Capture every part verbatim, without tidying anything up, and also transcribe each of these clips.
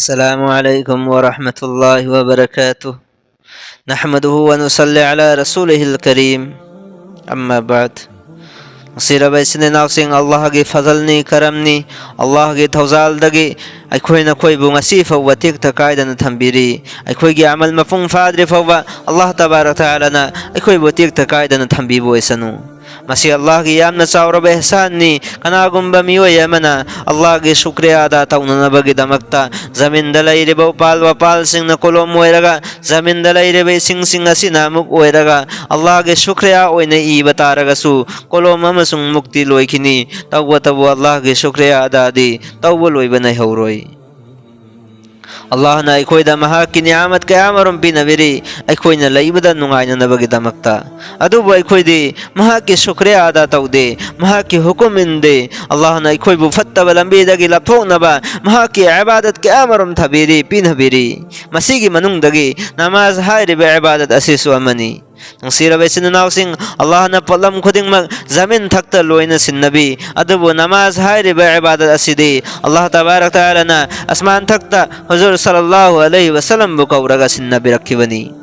السلام عليكم ورحمة الله وبركاته. نحمده ونصلي على رسوله الكريم. أما بعد. ꯅꯨꯡꯁꯤꯔꯕ ꯏꯆꯤꯟ ꯏꯅꯥꯎꯁꯤꯡ, ꯑꯜꯂꯥꯍꯒꯤ ꯐꯖꯜꯅꯤ, ꯀꯔꯝꯅꯤ, ꯑꯜꯂꯥꯍꯒꯤ ꯊꯧꯖꯥꯜꯗꯒꯤ ꯑꯩꯈꯣꯏ ꯅꯈꯣꯏꯕꯨ ꯉꯁꯤ ꯐꯥꯎꯕ ꯇꯦꯛꯇ ꯀꯥꯏꯗꯅ ꯊꯝꯕꯤꯔꯤ꯫ ꯑꯩꯈꯣꯏꯒꯤ ꯑꯃꯜ ꯃꯄꯨꯡ ꯐꯥꯗ꯭ꯔꯤ ꯐꯥꯎꯕ ꯑꯜꯂꯥꯍ ꯇꯕꯥꯔꯛ ꯇꯥꯂꯥꯅ ꯑꯩꯈꯣꯏꯕꯨ ꯇꯦꯛꯇ ꯀꯥꯏꯗꯅ ꯊꯝꯕꯤꯕ ꯑꯣꯏꯁꯅꯨ꯫ ꯃꯁꯤ ꯑꯜꯂꯥꯍꯒꯤ ꯌꯥꯝꯅ ꯆꯥꯎꯔꯕ ꯏꯍꯁꯥꯟꯅꯤ꯫ ꯀꯅꯥꯒꯨꯝꯕ ꯃꯤꯑꯣꯏ ꯑꯃꯅ ꯑꯜꯂꯥꯍꯒꯤ ꯁꯨꯀ꯭ꯔꯤꯌꯥ ꯑꯗꯥ ꯇꯧꯅꯅꯕꯒꯤꯗꯃꯛꯇ ꯖꯃꯤꯟꯗ ꯂꯩꯔꯤꯕ ꯎꯄꯥꯜ ꯋꯥꯄꯥꯜꯁꯤꯡꯅ ꯀꯣꯂꯣꯝ ꯑꯣꯏꯔꯒ, ꯖꯃꯤꯟꯗ ꯂꯩꯔꯤꯕ ꯏꯁꯤꯡꯁꯤꯡ ꯑꯁꯤꯅ ꯑꯃꯨꯛ ꯑꯣꯏꯔꯒ, ꯑꯜꯂꯥꯍꯒꯤ ꯁꯨꯀ꯭ꯔꯤꯌꯥ ꯑꯣꯏꯅ ꯏꯕ ꯇꯥꯔꯒꯁꯨ, ꯀꯣꯂꯣꯝ ꯑꯃꯁꯨꯡ ꯃꯨꯛꯇꯤ ꯂꯣꯏꯈꯤꯅꯤ꯫ ꯇꯧꯕꯇꯕꯨ ꯑꯜꯂꯥꯍꯒꯤ ꯁꯨꯀ꯭ꯔꯤꯌꯥ ꯑꯗꯥꯗꯤ ꯇꯧꯕ ꯂꯣꯏꯕ ꯅꯥꯏꯍꯧꯔꯣꯏ꯫ ꯑꯜꯂꯥꯍꯅ ꯑꯩꯈꯣꯏꯗ ꯃꯍꯥꯛꯀꯤ ꯅꯤꯌꯥꯃꯠ ꯀꯌꯥ ꯑꯃꯔꯣꯝ ꯄꯤꯅꯕꯤꯔꯤ, ꯑꯩꯈꯣꯏꯅ ꯂꯩꯕꯗ ꯅꯨꯡꯉꯥꯏꯅꯅꯕꯒꯤꯗꯃꯛꯇ꯫ ꯑꯗꯨꯕꯨ ꯑꯩꯈꯣꯏꯗꯤ ꯃꯍꯥꯛꯀꯤ ꯁꯨꯀ꯭ꯔꯤꯌꯥ ꯑꯗꯥ ꯇꯧꯗꯦ, ꯃꯍꯥꯛꯀꯤ ꯍꯨꯀꯨꯝ ꯏꯟꯗꯦ꯫ ꯑꯜꯂꯥꯍꯅ ꯑꯩꯈꯣꯏꯕꯨ ꯐꯠꯇꯕ ꯂꯝꯕꯤꯗꯒꯤ ꯂꯥꯞꯊꯣꯛꯅꯕ ꯃꯍꯥꯛꯀꯤ ꯏꯕꯥꯗꯠ ꯀꯌꯥ ꯑꯃꯔꯣꯝ ꯊꯥꯕꯤꯔꯤ, ꯄꯤꯅꯕꯤꯔꯤ꯫ ꯃꯁꯤꯒꯤ ꯃꯅꯨꯡꯗꯒꯤ ꯅꯃꯥꯖ ꯍꯥꯏꯔꯤꯕ ꯏꯕꯥꯗꯠ ꯑꯁꯤꯁꯨ ꯑꯃꯅꯤ꯫ ꯅꯨꯡꯁꯤꯔꯕ ꯏꯆꯤꯟ ꯏꯅꯥꯎꯁꯤꯡ, ꯑꯜꯂꯥꯍꯅ ꯄꯣꯠꯂꯝ ꯈꯨꯗꯤꯡꯃꯛ ꯖꯃꯤꯟ ꯊꯛꯇ ꯂꯣꯏꯅ ꯁꯤꯟꯅꯕꯤ, ꯑꯗꯨꯕꯨ ꯅꯃꯥꯖ ꯍꯥꯏꯔꯤꯕ ꯏꯕꯥꯗꯠ ꯑꯁꯤꯗꯤ ꯑꯜꯂꯥꯍ ꯇꯕꯥꯔꯛ ꯇꯥꯂꯥꯅ ꯑꯁꯃꯥꯟ ꯊꯛꯇ ꯍꯨꯖꯨꯔ ꯁꯜꯂꯜꯂꯥꯍꯨ ꯑꯂꯩꯍꯤ ꯋꯁꯜꯂꯝꯕꯨ ꯀꯧꯔꯒ ꯁꯤꯟꯅꯕꯤꯔꯛꯈꯤꯕꯅꯤ꯫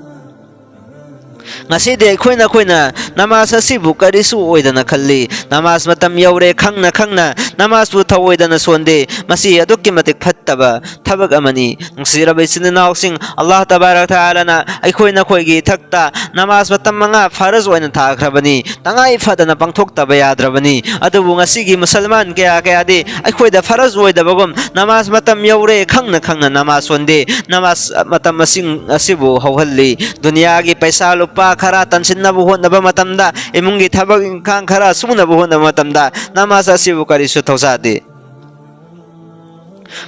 ꯉꯁꯤꯗꯤ ꯑꯩꯈꯣꯏꯅ ꯑꯩꯈꯣꯏꯅ ꯅꯃꯥꯖ ꯑꯁꯤꯕꯨ ꯀꯔꯤꯁꯨ ꯑꯣꯏꯗꯅ ꯈꯜꯂꯤ꯫ ꯅꯃꯥꯖ ꯃꯇꯝ ꯌꯧꯔꯦ ꯈꯪꯅ ꯈꯪꯅ ꯅꯃꯥꯖꯄꯨ ꯊꯧꯑꯣꯏꯗꯅ ꯁꯣꯟꯗꯦ꯫ ꯃꯁꯤ ꯑꯗꯨꯛꯀꯤ ꯃꯇꯤꯛ ꯐꯠꯇꯕ ꯊꯕꯛ ꯑꯃꯅꯤ꯫ ꯅꯨꯡꯁꯤꯔꯕ ꯏꯆꯤꯟ ꯏꯅꯥꯎꯁꯤꯡ, ꯑꯜꯂꯥꯍ ꯇꯕꯥꯔꯛ ꯇꯥꯂꯥꯅ ꯑꯩꯈꯣꯏ ꯅꯈꯣꯏꯒꯤ ꯏꯊꯛꯇ ꯅꯃꯥꯖ ꯃꯇꯝ ꯃꯉꯥ ꯐꯔꯖ ꯑꯣꯏꯅ ꯊꯥꯈ꯭ꯔꯕꯅꯤ, ꯇꯉꯥꯏ ꯐꯗꯅ ꯄꯥꯡꯊꯣꯛꯇꯕ ꯌꯥꯗ꯭ꯔꯕꯅꯤ꯫ ꯑꯗꯨꯕꯨ ꯉꯁꯤꯒꯤ ꯃꯨꯁꯜꯃꯥꯟ ꯀꯌꯥ ꯀꯌꯥꯗꯤ ꯑꯩꯈꯣꯏꯗ ꯐꯔꯖ ꯑꯣꯏꯗꯕꯒꯨꯝ ꯅꯃꯥꯖ ꯃꯇꯝ ꯌꯧꯔꯦ ꯈꯪꯅ ꯈꯪꯅ ꯅꯃꯥꯖ ꯁꯣꯟꯗꯦ, ꯅꯃꯥꯖ ꯃꯇꯝ ꯑꯁꯤꯡ ꯑꯁꯤꯕꯨ ꯍꯧꯍꯜꯂꯤ꯫ ꯗꯨꯅꯤꯌꯥꯒꯤ ꯄꯩꯁꯥ ꯂꯨꯄꯥ ꯈꯔ ꯇꯥꯟꯁꯤꯟꯅꯕ ꯍꯣꯠꯅꯕ ꯃꯇꯝꯗ, ꯏꯃꯨꯡꯒꯤ ꯊꯕꯛ ꯏꯪꯈꯥꯡ ꯈꯔ ꯁꯨꯅꯕ ꯍꯣꯠꯅꯕ ꯃꯇꯝꯗ ꯅꯃꯥꯖ ꯑꯁꯤꯕꯨ ꯀꯔꯤꯁꯨ ꯊꯧꯁꯥꯗꯦ꯫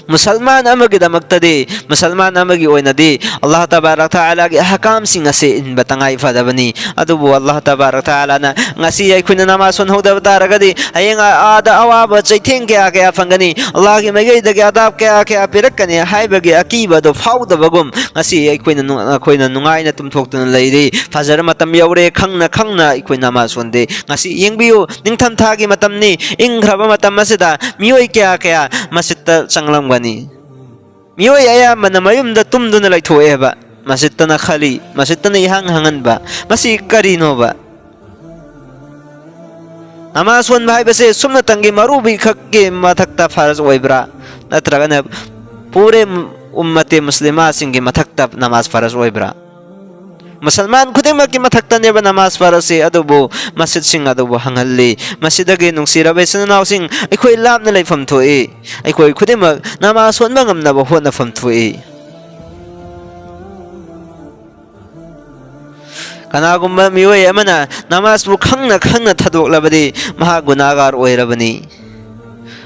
ꯃꯨꯁꯜꯃꯥꯟ ꯑꯃꯒꯤꯗꯃꯛꯇꯗꯤ, ꯃꯨꯁꯜꯃꯥꯟ ꯑꯃꯒꯤ ꯑꯣꯏꯅꯗꯤ ꯑꯜꯂꯥꯍ ꯇꯕꯥꯔꯛ ꯇꯥꯂꯥꯒꯤ ꯑꯍꯀꯥꯝꯁꯤꯡ ꯑꯁꯤ ꯏꯟꯕ ꯇꯉꯥꯏ ꯐꯗꯕꯅꯤ꯫ ꯑꯗꯨꯕꯨ ꯑꯜꯂꯥꯍ ꯇꯕꯥꯔꯛ ꯇꯥꯂꯥꯅ ꯉꯁꯤ ꯑꯩꯈꯣꯏꯅ ꯅꯃꯥꯖ ꯁꯣꯟꯍꯧꯗꯕ ꯇꯥꯔꯒꯗꯤ, ꯍꯌꯦꯡ ꯑꯥꯗ ꯑꯋꯥꯕ ꯆꯩꯊꯦꯡ ꯀꯌꯥ ꯀꯌꯥ ꯐꯪꯒꯅꯤ, ꯑꯜꯂꯥꯍꯒꯤ ꯃꯥꯏꯀꯩꯗꯒꯤ ꯑꯗꯥꯕ ꯀꯌꯥ ꯀꯌꯥ ꯄꯤꯔꯛꯀꯅꯤ ꯍꯥꯏꯕꯒꯤ ꯑꯀꯤꯕ ꯑꯗꯨ ꯐꯥꯎꯗꯕꯒꯨꯝ, ꯉꯁꯤ ꯑꯩꯈꯣꯏꯅ ꯅꯨ-, ꯑꯩꯈꯣꯏꯅ ꯅꯨꯡꯉꯥꯏꯅ ꯇꯨꯝꯊꯣꯛꯇꯨꯅ ꯂꯩꯔꯤ꯫ ꯐꯖꯔ ꯃꯇꯝ ꯌꯧꯔꯦ ꯈꯪꯅ ꯈꯪꯅ ꯑꯩꯈꯣꯏ ꯅꯃꯥꯖ ꯁꯣꯟꯗꯦ꯫ ꯉꯁꯤ ꯌꯦꯡꯕꯤꯌꯨ, ꯅꯤꯡꯊꯝꯊꯥꯒꯤ ꯃꯇꯝꯅꯤ, ꯏꯪꯈ꯭ꯔꯕ ꯃꯇꯝ ꯑꯁꯤꯗ ꯃꯤꯑꯣꯏ ꯀꯌꯥ ꯀꯌꯥ ꯃꯁꯖꯤꯠꯇ ꯆꯪꯂꯝꯒꯅꯤ꯫ ꯃꯤꯑꯣꯏ ꯑꯌꯥꯝꯕꯅ ꯃꯌꯨꯝꯗ ꯇꯨꯝꯗꯨꯅ ꯂꯩꯊꯣꯛꯑꯦꯕ꯫ ꯃꯁꯖꯤꯠꯇꯅ ꯈꯥꯂꯤ, ꯃꯁꯖꯤꯠꯇꯅ ꯏꯍꯥꯡ ꯍꯥꯡꯍꯟꯕ꯫ ꯃꯁꯤ ꯀꯔꯤꯅꯣꯕ? ꯅꯃꯥꯖ ꯁꯣꯟꯕ ꯍꯥꯏꯕꯁꯦ ꯁꯨꯞꯅꯇꯪꯒꯤ ꯃꯧꯔꯨꯕꯤ ꯈꯛꯀꯤ ꯃꯊꯛꯇ ꯐꯔꯖ ꯑꯣꯏꯕ꯭ꯔꯥ? ꯅꯠꯇ꯭ꯔꯒꯅ ꯄꯨꯔꯦ ꯎꯝꯃꯇꯦ ꯃꯨꯁꯂꯤꯃꯥꯁꯤꯡꯒꯤ ꯃꯊꯛꯇ ꯅꯃꯥꯖ ꯐꯔꯖ ꯑꯣꯏꯕ꯭ꯔꯥ? ꯃꯨꯁꯜꯃꯥꯟ ꯈꯨꯗꯤꯡꯃꯛꯀꯤ ꯃꯊꯛꯇꯅꯦꯕ ꯅꯃꯥꯖ ꯐꯔꯖꯁꯤ, ꯑꯗꯨꯕꯨ ꯃꯁꯖꯤꯠꯁꯤꯡ ꯑꯗꯨꯕꯨ ꯍꯥꯡꯍꯜꯂꯤ꯫ ꯃꯁꯤꯗꯒꯤ, ꯅꯨꯡꯁꯤꯔꯕ ꯏꯆꯤꯟ ꯏꯅꯥꯎꯁꯤꯡ, ꯑꯩꯈꯣꯏ ꯂꯥꯞꯅ ꯂꯩꯐꯝ ꯊꯣꯛꯏ꯫ ꯑꯩꯈꯣꯏ ꯈꯨꯗꯤꯡꯃꯛ ꯅꯃꯥꯖ ꯁꯣꯟꯕ ꯉꯝꯅꯕ ꯍꯣꯠꯅꯐꯝ ꯊꯣꯛꯏ꯫ ꯀꯅꯥꯒꯨꯝꯕ ꯃꯤꯑꯣꯏ ꯑꯃꯅ ꯅꯃꯥꯖꯄꯨ ꯈꯪꯅ ꯈꯪꯅ ꯊꯥꯗꯣꯛꯂꯕꯗꯤ, ꯃꯍꯥꯛ ꯒꯨꯅꯥꯒꯥꯔ ꯑꯣꯏꯔꯕꯅꯤ꯫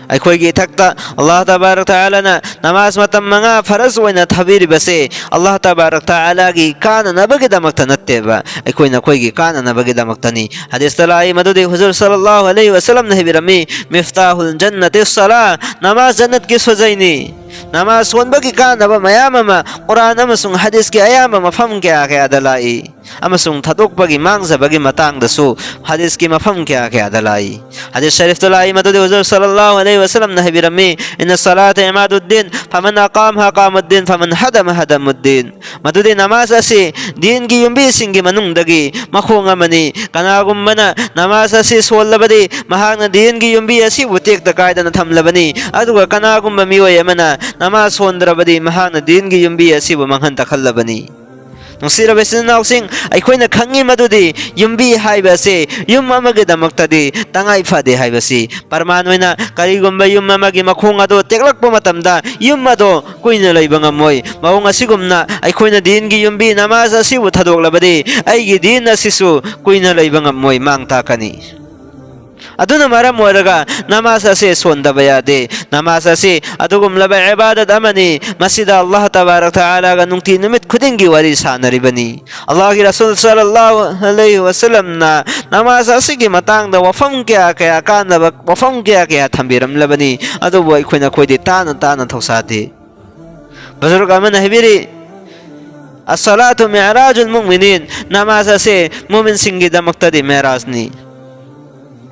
ꯑꯩꯈꯣꯏꯒꯤ ꯏꯊꯛꯇ ꯑꯜꯂꯥꯍ ꯇꯕꯥꯔꯛ ꯇꯥꯂꯥꯅ ꯅꯃꯥꯖ ꯃꯇꯝ ꯃꯉꯥ ꯐꯔꯖ ꯑꯣꯏꯅ ꯊꯝꯕꯤꯔꯤꯕꯁꯦ ꯑꯜꯂꯥꯍ ꯇꯕꯥꯔꯛ ꯇꯥꯂꯥꯒꯤ ꯀꯥꯟꯅꯅꯕꯒꯤꯗꯃꯛꯇ ꯅꯠꯇꯦꯕ, ꯑꯩꯈꯣꯏ ꯅꯈꯣꯏꯒꯤ ꯀꯥꯟꯅꯅꯕꯒꯤꯗꯃꯛꯇꯅꯤ꯫ ꯍꯗꯤꯁꯇ ꯂꯥꯛꯏ ꯃꯗꯨꯗꯤ ꯍꯨꯖꯨꯔ ꯁꯜꯂꯜꯂꯥꯍꯨ ꯑꯂꯩꯍꯤ ꯋꯁꯜꯂꯝꯅ ꯍꯥꯏꯕꯤꯔꯝꯃꯤ, "ꯃꯤꯐꯇꯥꯍꯨꯜ ꯖꯟꯅꯇꯤ ꯁꯂꯥ", ꯅꯃꯥꯖ ꯖꯟꯅꯠꯀꯤ ꯁꯣꯖꯩꯅꯤ꯫ ꯅꯃꯥꯖ ꯁꯣꯟꯕꯒꯤ ꯀꯥꯟꯅꯕ ꯃꯌꯥꯝ ꯑꯃ ꯀꯨꯔꯥꯟ ꯑꯃꯁꯨꯡ ꯍꯗꯤꯁꯀꯤ ꯑꯌꯥꯝꯕ ꯃꯐꯝ ꯀꯌꯥ ꯀꯌꯥꯗ ꯂꯥꯛꯏ꯫ ꯑꯃꯁꯨꯡ ꯊꯥꯗꯣꯛꯄꯒꯤ ꯃꯥꯡꯖꯕꯒꯤ ꯃꯇꯥꯡꯗꯁꯨ ꯍꯗꯤꯁꯀꯤ ꯃꯐꯝ ꯀꯌꯥ ꯀꯌꯥꯗ ꯂꯥꯛꯏ꯫ ꯍꯗꯤꯁ ꯁꯔꯤꯐꯇ ꯂꯥꯛꯏ ꯃꯗꯨꯗꯤ ꯍꯨꯖꯨꯔ ꯁꯜꯂꯜꯂꯥꯍꯨ ꯑꯂꯩꯍꯤ ꯋꯁꯜꯂꯝꯅ ꯍꯥꯏꯕꯤꯔꯝꯃꯤ, "ꯏꯟꯅ ꯁꯂꯥꯇ ꯏꯃꯥꯗꯨꯗꯗꯤꯟ, ꯐꯃꯟ ꯑꯀꯥꯝꯍꯥ ꯀꯥꯃꯨꯗꯗꯤꯟ, ꯐꯃꯟ ꯍꯗꯃꯍꯥ ꯍꯗꯃꯨꯗꯗꯤꯟ"꯫ ꯃꯗꯨꯗꯤ ꯅꯃꯥꯖ ꯑꯁꯤ ꯗꯤꯟꯒꯤ ꯌꯨꯝꯕꯤꯁꯤꯡꯒꯤ ꯃꯅꯨꯡꯗꯒꯤ ꯃꯈꯣꯡ ꯑꯃꯅꯤ꯫ ꯀꯅꯥꯒꯨꯝꯕꯅ ꯅꯃꯥꯖ ꯑꯁꯤ ꯁꯣꯜꯂꯕꯗꯤ, ꯃꯍꯥꯛꯅ ꯗꯤꯟꯒꯤ ꯌꯨꯝꯕꯤ ꯑꯁꯤꯕꯨ ꯇꯦꯛꯇ ꯀꯥꯏꯗꯅ ꯊꯝꯂꯕꯅꯤ꯫ ꯑꯗꯨꯒ ꯀꯅꯥꯒꯨꯝꯕ ꯃꯤꯑꯣꯏ ꯑꯃꯅ ꯅꯃꯥꯖ ꯁꯣꯟꯗ꯭ꯔꯕꯗꯤ, ꯃꯍꯥꯛꯅ ꯗꯤꯟꯒꯤ ꯌꯨꯝꯕꯤ ꯑꯁꯤꯕꯨ ꯃꯥꯡꯍꯟ ꯇꯥꯛꯍꯜꯂꯕꯅꯤ꯫ ꯅꯨꯡꯁꯤꯔꯕ ꯏꯆꯤꯟ ꯏꯅꯥꯎꯁꯤꯡ, ꯑꯩꯈꯣꯏꯅ ꯈꯪꯉꯤ ꯃꯗꯨꯗꯤ ꯌꯨꯝꯕꯤ ꯍꯥꯏꯕ ꯑꯁꯤ ꯌꯨꯝ ꯑꯃꯒꯤꯗꯃꯛꯇꯗꯤ ꯇꯉꯥꯏ ꯐꯗꯦ ꯍꯥꯏꯕꯁꯤ꯫ ꯄ꯭ꯔꯃꯥꯟ ꯑꯣꯏꯅ, ꯀꯔꯤꯒꯨꯝꯕ ꯌꯨꯝ ꯑꯃꯒꯤ ꯃꯈꯣꯡ ꯑꯗꯨ ꯇꯦꯛꯂꯛꯄ ꯃꯇꯝꯗ, ꯌꯨꯝ ꯑꯗꯨ ꯀꯨꯏꯅ ꯂꯩꯕ ꯉꯝꯃꯣꯏ꯫ ꯃꯑꯣꯡ ꯑꯁꯤꯒꯨꯝꯅ, ꯑꯩꯈꯣꯏꯅ ꯗꯤꯟꯒꯤ ꯌꯨꯝꯕꯤ ꯅꯃꯥꯖ ꯑꯁꯤꯕꯨ ꯊꯥꯗꯣꯛꯂꯕꯗꯤ, ꯑꯩꯒꯤ ꯗꯤꯟ ꯑꯁꯤꯁꯨ ꯀꯨꯏꯅ ꯂꯩꯕ ꯉꯝꯃꯣꯏ, ꯃꯥꯡ ꯇꯥꯛꯀꯅꯤ꯫ ꯑꯗꯨꯅ ꯃꯔꯝ ꯑꯣꯏꯔꯒ ꯅꯃꯥꯖ ꯑꯁꯤ ꯁꯣꯟꯗꯕ ꯌꯥꯗꯦ꯫ ꯅꯃꯥꯖ ꯑꯁꯤ ꯑꯗꯨꯒꯨꯝꯂꯕ ꯏꯕꯥꯗꯠ ꯑꯃꯅꯤ, ꯃꯁꯤꯗ ꯑꯜꯂꯥꯍ ꯇꯕꯥꯔꯛ ꯇꯥꯂꯥꯒ ꯅꯨꯡꯇꯤ ꯅꯨꯃꯤꯠ ꯈꯨꯗꯤꯡꯒꯤ ꯋꯥꯔꯤ ꯁꯥꯟꯅꯔꯤꯕꯅꯤ꯫ ꯑꯜꯂꯥꯍꯒꯤ ꯔꯁꯨꯜ ꯁꯜꯂꯜꯂꯥꯍꯨ ꯑꯂꯩꯍꯤ ꯋꯁꯜꯂꯝꯅ ꯅꯃꯥꯖ ꯑꯁꯤꯒꯤ ꯃꯇꯥꯡꯗ ꯋꯥꯐꯝ ꯀꯌꯥ ꯀꯌꯥ ꯀꯥꯟꯅꯕ ꯋꯥꯐꯝ ꯀꯌꯥ ꯀꯌꯥ ꯊꯝꯕꯤꯔꯝꯂꯕꯅꯤ, ꯑꯗꯨꯕꯨ ꯑꯩꯈꯣꯏ ꯅꯈꯣꯏꯗꯤ ꯇꯥꯅ ꯇꯥꯅ ꯊꯧꯁꯥꯗꯦ꯫ ꯕꯨꯖꯨꯔꯒ ꯑꯃꯅ ꯍꯥꯏꯕꯤꯔꯤ, "ꯑꯁꯁꯂꯥꯇꯨ ꯃꯤꯑꯔꯥꯖꯨꯜ ꯃꯨꯑꯃꯤꯅꯤꯟ", ꯅꯃꯥꯖ ꯑꯁꯤ ꯃꯨꯃꯤꯟꯁꯤꯡꯒꯤꯗꯃꯛꯇꯗꯤ ꯃꯦꯔꯥꯖꯅꯤ꯫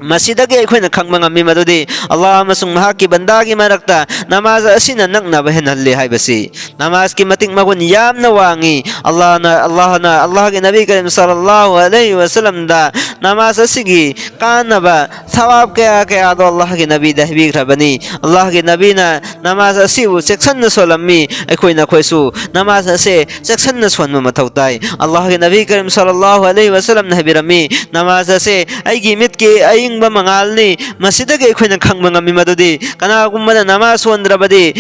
ꯃꯁꯤꯗꯒꯤ ꯑꯩꯈꯣꯏꯅ ꯈꯪꯕ ꯉꯝꯃꯤ ꯃꯗꯨꯗꯤ ꯑꯜꯂꯥꯍ ꯑꯃꯁꯨꯡ ꯃꯍꯥꯛꯀꯤ ꯕꯟꯗꯥꯒꯤ ꯃꯔꯛꯇ ꯅꯃꯥꯖ ꯑꯁꯤꯅ ꯅꯛꯅꯕ ꯍꯦꯟꯍꯜꯂꯤ ꯍꯥꯏꯕꯁꯤ꯫ ꯅꯃꯥꯖꯀꯤ ꯃꯇꯤꯛ ꯃꯒꯨꯟ ꯌꯥꯝꯅ ꯋꯥꯡꯉꯤ꯫ ꯑꯜꯂꯥꯍꯅ, ꯑꯜꯂꯥꯍꯒꯤ ꯅꯕꯤ ꯀꯔꯤꯝ ꯁꯜꯂꯜꯂꯥꯍꯨ ꯑꯂꯩꯍꯤ ꯋꯁꯜꯂꯝꯗ ꯅꯃꯥꯖ ꯑꯁꯤꯒꯤ ꯀꯥꯟꯅꯕ ꯁꯋꯥꯕ ꯀꯌꯥ ꯀꯌꯥꯗꯣ ꯑꯜꯂꯥꯍꯒꯤ ꯅꯕꯤꯗ ꯍꯥꯏꯕꯤꯈ꯭ꯔꯕꯅꯤ꯫ ꯑꯜꯂꯥꯍꯒꯤ ꯅꯕꯤꯅ ꯅꯃꯥꯖ ꯑꯁꯤꯕꯨ ꯆꯦꯛꯁꯤꯟꯅ ꯁꯣꯜꯂꯝꯃꯤ꯫ ꯑꯩꯈꯣꯏ ꯅꯈꯣꯏꯁꯨ ꯅꯃꯥꯖ ꯑꯁꯦ ꯆꯦꯛꯁꯤꯟꯅ ꯁꯣꯟꯕ ꯃꯊꯧ ꯇꯥꯏ꯫ ꯑꯜꯂꯥꯍꯒꯤ ꯅꯕꯤ ꯀꯔꯤꯝ ꯁꯜꯂꯜꯂꯥꯍꯨ ꯑꯂꯩꯍꯤ ꯋꯁꯜꯂꯝꯅ ꯍꯥꯏꯕꯤꯔꯝꯃꯤ, ꯅꯃꯥꯖ ꯑꯁꯦ ꯑꯩꯒꯤ ꯃꯤꯠꯀꯤ ꯑꯏꯪꯕ ꯃꯉꯥꯜꯅꯤ꯫ ꯃꯁꯤꯗꯒꯤ ꯑꯩꯈꯣꯏꯅ ꯈꯪꯕ ꯉꯝꯃꯤ ꯃꯗꯨꯗꯤ ꯀꯅꯥꯒꯨꯝꯕꯅ ꯅꯃꯥꯖ ꯁꯣꯟꯗ꯭ꯔꯕꯗꯤ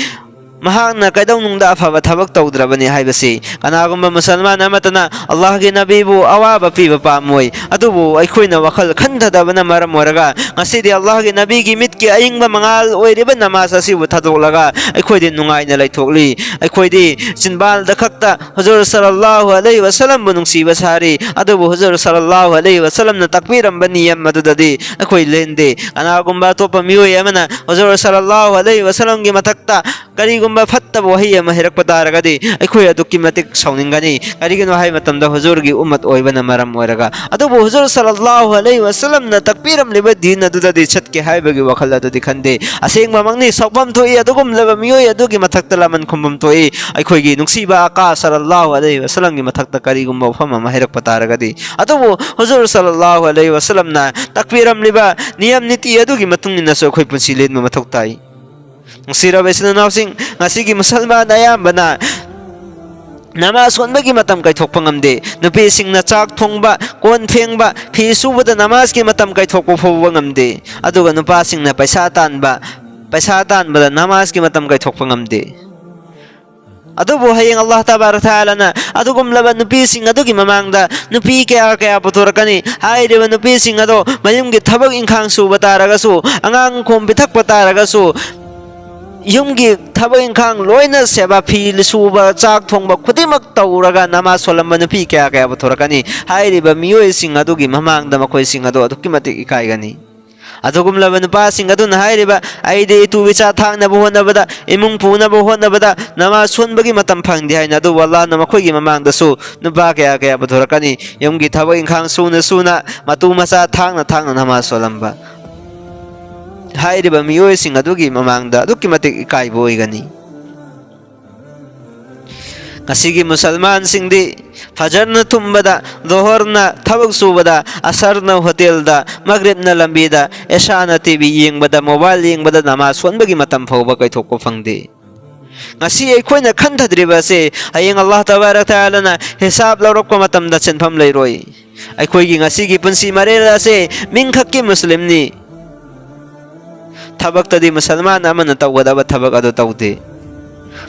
ꯃꯍꯥꯛꯅ ꯀꯩꯗꯧꯅꯨꯡꯗ ꯑꯐꯕ ꯊꯕꯛ ꯇꯧꯗ꯭ꯔꯕꯅꯤ ꯍꯥꯏꯕꯁꯤ꯫ ꯀꯅꯥꯒꯨꯝꯕ ꯃꯨꯁꯜꯃꯥꯟ ꯑꯃꯠꯇꯅ ꯑꯜꯂꯥꯍꯒꯤ ꯅꯕꯤꯕꯨ ꯑꯋꯥꯕ ꯄꯤꯕ ꯄꯥꯝꯃꯣꯏ, ꯑꯗꯨꯕꯨ ꯑꯩꯈꯣꯏꯅ ꯋꯥꯈꯜ ꯈꯟꯊꯗꯕꯅ ꯃꯔꯝ ꯑꯣꯏꯔꯒ ꯉꯁꯤꯗꯤ ꯑꯜꯂꯥꯍꯒꯤ ꯅꯕꯤꯒꯤ ꯃꯤꯠꯀꯤ ꯑꯏꯪꯕ ꯃꯉꯥꯜ ꯑꯣꯏꯔꯤꯕ ꯅꯃꯥꯖ ꯑꯁꯤꯕꯨ ꯊꯥꯗꯣꯛꯂꯒ ꯑꯩꯈꯣꯏꯗꯤ ꯅꯨꯡꯉꯥꯏꯅ ꯂꯩꯊꯣꯛꯂꯤ꯫ ꯑꯩꯈꯣꯏꯗꯤ ꯆꯤꯟꯕꯥꯜꯗ ꯈꯛꯇ ꯍꯨꯖꯨꯔ ꯁꯜꯂꯜꯂꯥꯍꯨ ꯑꯂꯩꯍꯤ ꯋꯁꯜꯂꯝꯕꯨ ꯅꯨꯡꯁꯤꯕ ꯁꯥꯔꯤ, ꯑꯗꯨꯕꯨ ꯍꯨꯖꯨꯔ ꯁꯜꯂꯜꯂꯥꯍꯨ ꯑꯂꯩꯍꯤ ꯋꯁꯜꯂꯝꯅ ꯇꯥꯛꯄꯤꯔꯝꯕ ꯅꯤꯌꯝ ꯑꯗꯨꯗꯗꯤ ꯑꯩꯈꯣꯏ ꯂꯦꯟꯗꯦ꯫ ꯀꯅꯥꯒꯨꯝꯕ ꯑꯇꯣꯞꯄ ꯃꯤꯑꯣꯏ ꯑꯃꯅ ꯍꯨꯖꯨꯔ ꯁꯜꯂꯜꯂꯥꯍꯨ ꯑꯂꯩꯍꯤ ꯋꯁꯜꯂꯝꯒꯤ ꯃꯊꯛꯇ ꯀꯔꯤꯒꯨꯝꯕ ꯐꯠꯇꯕ ꯋꯥꯍꯩ ꯑꯃ ꯍꯩꯔꯛꯄ ꯇꯥꯔꯒꯗꯤ ꯑꯩꯈꯣꯏ ꯑꯗꯨꯛꯀꯤ ꯃꯇꯤꯛ ꯁꯥꯎꯅꯤꯡꯒꯅꯤ꯫ ꯀꯔꯤꯒꯤꯅꯣ ꯍꯥꯏꯕ ꯃꯇꯝꯗ ꯍꯨꯖꯨꯔꯒꯤ ꯎꯝꯃꯠ ꯑꯣꯏꯕꯅ ꯃꯔꯝ ꯑꯣꯏꯔꯒ꯫ ꯑꯗꯨꯕꯨ ꯍꯨꯖꯨꯔ ꯁꯜꯂꯜꯂꯥꯍꯨ ꯑꯂꯩꯍꯤ ꯋꯁꯜꯂꯝꯅ ꯇꯥꯛꯄꯤꯔꯝꯂꯤꯕ ꯗꯤꯟ ꯑꯗꯨꯗꯗꯤ ꯆꯠꯀꯦ ꯍꯥꯏꯕꯒꯤ ꯋꯥꯈꯜ ꯑꯗꯨꯗꯤ ꯈꯟꯗꯦ꯫ ꯑꯁꯦꯡꯕꯃꯛꯅꯤ, ꯁꯥꯎꯐꯝ ꯊꯣꯛꯏ, ꯑꯗꯨꯒꯨꯝꯂꯕ ꯃꯤꯑꯣꯏ ꯑꯗꯨꯒꯤ ꯃꯊꯛꯇ ꯂꯃꯟ ꯈꯨꯝꯐꯝ ꯊꯣꯛꯏ꯫ ꯑꯩꯈꯣꯏꯒꯤ ꯅꯨꯡꯁꯤꯕ ꯑꯀꯥ ꯁꯜꯂꯜꯂꯥꯍꯨ ꯑꯂꯩꯍꯤ ꯋꯁꯜꯂꯝꯒꯤ ꯃꯊꯛꯇ ꯀꯔꯤꯒꯨꯝꯕ ꯋꯥꯐꯝ ꯑꯃ ꯍꯩꯔꯛꯄ ꯇꯥꯔꯒꯗꯤ꯫ ꯑꯗꯨꯕꯨ ꯍꯨꯖꯨꯔ ꯁꯜꯂꯜꯂꯥꯍꯨ ꯑꯂꯩꯍꯤ ꯋꯁꯜꯂꯝꯅ ꯇꯥꯛꯄꯤꯔꯝꯂꯤꯕ ꯅꯤꯌꯝ ꯅꯤꯇꯤ ꯑꯗꯨꯒꯤ ꯃꯇꯨꯡ ꯏꯟꯅꯁꯨ ꯑꯩꯈꯣꯏ ꯄꯨꯟꯁꯤ ꯂꯦꯟꯕ ꯃꯊꯧ ꯇꯥꯏ꯫ ꯅꯨꯡꯁꯤꯔꯕ ꯏꯆꯤꯟ ꯏꯅꯥꯎꯁꯤꯡ, ꯉꯁꯤꯒꯤ ꯃꯨꯁꯜꯃꯥꯟ ꯑꯌꯥꯝꯕꯅ ꯅꯃꯥꯖ ꯁꯣꯟꯕꯒꯤ ꯃꯇꯝ ꯀꯥꯏꯊꯣꯛꯄ ꯉꯝꯗꯦ꯫ ꯅꯨꯄꯤꯁꯤꯡꯅ ꯆꯥꯛ ꯊꯣꯡꯕ, ꯀꯣꯟ ꯐꯦꯡꯕ, ꯐꯤ ꯁꯨꯕꯗ ꯅꯃꯥꯖꯀꯤ ꯃꯇꯝ ꯀꯥꯏꯊꯣꯛꯄ ꯐꯥꯎꯕ ꯉꯝꯗꯦ꯫ ꯑꯗꯨꯒ ꯅꯨꯄꯥꯁꯤꯡꯅ ꯄꯩꯁꯥ ꯇꯥꯟꯕ, ꯄꯩꯁꯥ ꯇꯥꯟꯕꯗ ꯅꯃꯥꯖꯀꯤ ꯃꯇꯝ ꯀꯥꯏꯊꯣꯛꯄ ꯉꯝꯗꯦ꯫ ꯑꯗꯨꯕꯨ ꯍꯌꯦꯡ ꯑꯜꯂꯥꯍ ꯇꯕꯥꯔꯛ ꯇꯥꯂꯥꯅ ꯑꯗꯨꯒꯨꯝꯂꯕ ꯅꯨꯄꯤꯁꯤꯡ ꯑꯗꯨꯒꯤ ꯃꯃꯥꯡꯗ ꯅꯨꯄꯤ ꯀꯌꯥ ꯀꯌꯥ ꯄꯨꯊꯣꯔꯛꯀꯅꯤ꯫ ꯍꯥꯏꯔꯤꯕ ꯅꯨꯄꯤꯁꯤꯡ ꯑꯗꯣ ꯃꯌꯨꯝꯒꯤ ꯊꯕꯛ ꯏꯪꯈꯥꯡ ꯁꯨꯕ ꯇꯥꯔꯒꯁꯨ, ꯑꯉꯥꯡ ꯈꯣꯝ ꯄꯤꯊꯛꯄ ꯇꯥꯔꯒꯁꯨ, ꯌꯨꯝꯒꯤ ꯊꯕꯛ ꯏꯪꯈꯥꯡ ꯂꯣꯏꯅ ꯁꯦꯕꯥ, ꯐꯤ ꯁꯨꯕ, ꯆꯥꯛ ꯊꯣꯡꯕ ꯈꯨꯗꯤꯡꯃꯛ ꯇꯧꯔꯒ ꯅꯃꯥꯖ ꯁꯣꯜꯂꯝꯕ ꯅꯨꯄꯤ ꯀꯌꯥ ꯀꯌꯥ ꯄꯨꯊꯣꯔꯛꯀꯅꯤ꯫ ꯍꯥꯏꯔꯤꯕ ꯃꯤꯑꯣꯏꯁꯤꯡ ꯑꯗꯨꯒꯤ ꯃꯃꯥꯡꯗ ꯃꯈꯣꯏꯁꯤꯡ ꯑꯗꯣ ꯑꯗꯨꯛꯀꯤ ꯃꯇꯤꯛ ꯏꯀꯥꯏꯒꯅꯤ꯫ ꯑꯗꯨꯒꯨꯝꯂꯕ ꯅꯨꯄꯥꯁꯤꯡ ꯑꯗꯨꯅ ꯍꯥꯏꯔꯤꯕ, "ꯑꯩꯗꯤ ꯏꯇꯨ ꯏꯆꯥ ꯊꯥꯛꯅꯕ ꯍꯣꯠꯅꯕꯗ, ꯏꯃꯨꯡ ꯄꯨꯅꯕ ꯍꯣꯠꯅꯕꯗ ꯅꯃꯥꯖ ꯁꯣꯟꯕꯒꯤ ꯃꯇꯝ ꯐꯪꯗꯦ" ꯍꯥꯏꯅ꯫ ꯑꯗꯨꯕꯨ ꯑꯜꯂꯥꯍꯅ ꯃꯈꯣꯏꯒꯤ ꯃꯃꯥꯡꯗꯁꯨ ꯅꯨꯄꯥ ꯀꯌꯥ ꯀꯌꯥ ꯄꯨꯊꯣꯔꯛꯀꯅꯤ, ꯌꯨꯝꯒꯤ ꯊꯕꯛ ꯏꯪꯈꯥꯡ ꯁꯨꯅ ꯁꯨꯅ, ꯃꯇꯨ ꯃꯆꯥ ꯊꯥꯛꯅ ꯊꯥꯛꯅ ꯅꯃꯥꯖ ꯁꯣꯜꯂꯝꯕ꯫ ꯍꯥꯏꯔꯤꯕ ꯃꯤꯑꯣꯏꯁꯤꯡ ꯑꯗꯨꯒꯤ ꯃꯃꯥꯡꯗ ꯑꯗꯨꯛꯀꯤ ꯃꯇꯤꯛ ꯏꯀꯥꯏꯕ ꯑꯣꯏꯒꯅꯤ꯫ ꯉꯁꯤꯒꯤ ꯃꯨꯁꯜꯃꯥꯟꯁꯤꯡꯗꯤ ꯐꯖꯔꯅ ꯇꯨꯝꯕꯗ, ꯖꯣꯍꯔꯅ ꯊꯕꯛ ꯁꯨꯕꯗ, ꯑꯁꯔꯅ ꯍꯣꯇꯦꯜꯗ, ꯃꯒ꯭ꯔꯤꯕꯅ ꯂꯝꯕꯤꯗ, ꯑꯦꯁꯥꯅ ꯇꯤ ꯚꯤ ꯌꯦꯡꯕꯗ, ꯃꯣꯕꯥꯏꯜ ꯌꯦꯡꯕꯗ ꯅꯃꯥꯖ ꯁꯣꯟꯕꯒꯤ ꯃꯇꯝ ꯐꯥꯎꯕ ꯀꯥꯏꯊꯣꯛꯄ ꯐꯪꯗꯦ꯫ ꯉꯁꯤ ꯑꯩꯈꯣꯏꯅ ꯈꯟꯊꯗ꯭ꯔꯤꯕ ꯑꯁꯤ ꯍꯌꯦꯡ ꯑꯜꯂꯥꯍ ꯇꯕꯥꯔꯛ ꯇꯥꯂꯥꯅ ꯍꯤꯁꯥꯕ ꯂꯧꯔꯛꯄ ꯃꯇꯝꯗ ꯁꯤꯟꯐꯝ ꯂꯩꯔꯣꯏ꯫ ꯑꯩꯈꯣꯏꯒꯤ ꯉꯁꯤꯒꯤ ꯄꯨꯟꯁꯤ ꯃꯔꯦꯜ ꯑꯁꯦ ꯃꯤꯡꯈꯛꯀꯤ ꯃꯨꯁꯂꯤꯝꯅꯤ꯫ ꯊꯕꯛꯇꯗꯤ ꯃꯨꯁꯜꯃꯥꯟ ꯑꯃꯅ ꯇꯧꯒꯗꯕ ꯊꯕꯛ ꯑꯗꯨ ꯇꯧꯗꯦ꯫